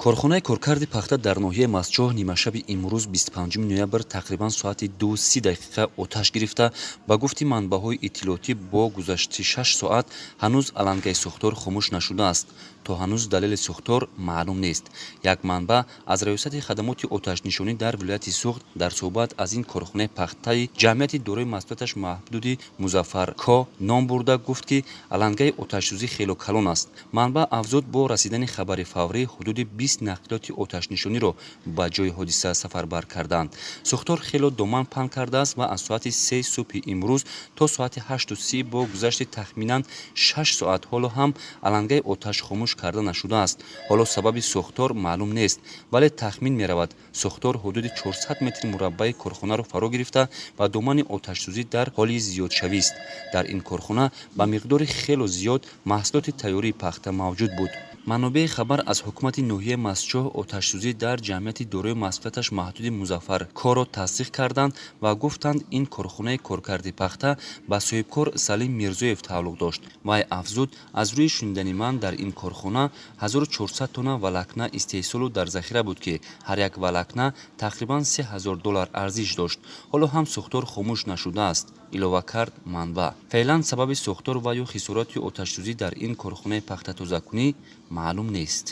Корхонаи коркарди пахта дар ноҳияи Мастчоҳ нимашаби имрӯз, 25 ноябр, тақрибан соати 2:30 оташ гирифта, ба гуфти манбаъҳои иттилоотӣ, бо гузашти 6 соат ҳанӯз алангаи сӯхтор хомӯш нашудааст. То ҳанӯз далели сӯхтор маълум нест. Як манбаъ аз Раёсати хадамоти оташнишонӣ дар вилояти Суғд дар суҳбат аз ин корхонаи пахтаи ҷамъияти дорои масъулияташ маҳдуди Музаффар Ко ном бурда гуфт, ки алангаи оташсӯзӣ хело калон аст. Манбаъ афзуд, бо расидани хабари фаврӣ ҳудуди 20 нақлиёти оташнишониро ба ҷои ҳодиса сафарбар карданд. Сӯхтор хело доман паҳн кардааст ва аз соати 3 субҳи имрӯз то соати 8:30, бо гузашти тахминан 6 соат, ҳоло ҳам алангаи оташ хомӯш карда нашудааст. Ҳоло сабаби сӯхтор маълум нест, вале тахмин меравад, сӯхтор ҳудуди 400 метри мураббаи корхонаро фаро гирифта ва домани оташсӯзӣ дар ҳоли зиёдшавист. Дар ин корхона ба миқдори хело зиёд маҳсулоти тайёрии пахта мавҷуд буд. Манобеи хабар аз ҳукумати ноҳияи Мастчоҳ оташсӯзӣ дар ҷамъияти дорои масъулияташ маҳдуди Музаффар Корро тасдиқ карданд ва гуфтанд, ин корхонаи коркарди пахта ба соҳибкор Салим Мирзоев тааллуқ дошт. Вай афзуд, аз рӯи шунидани ман, дар ин корхона 1400 тонна волокна истеҳсолу дар захира буд, ки ҳар як волокна тақрибан 3000 доллар арзиш дошт. Ҳоло ҳам сӯхтор хомӯш нашудааст, илова кард манбаъ. Феълан сабаби сӯхтор ва ё хисороти оташсӯзӣ дар ин корхонаи пахтатозакунӣ маълум нест.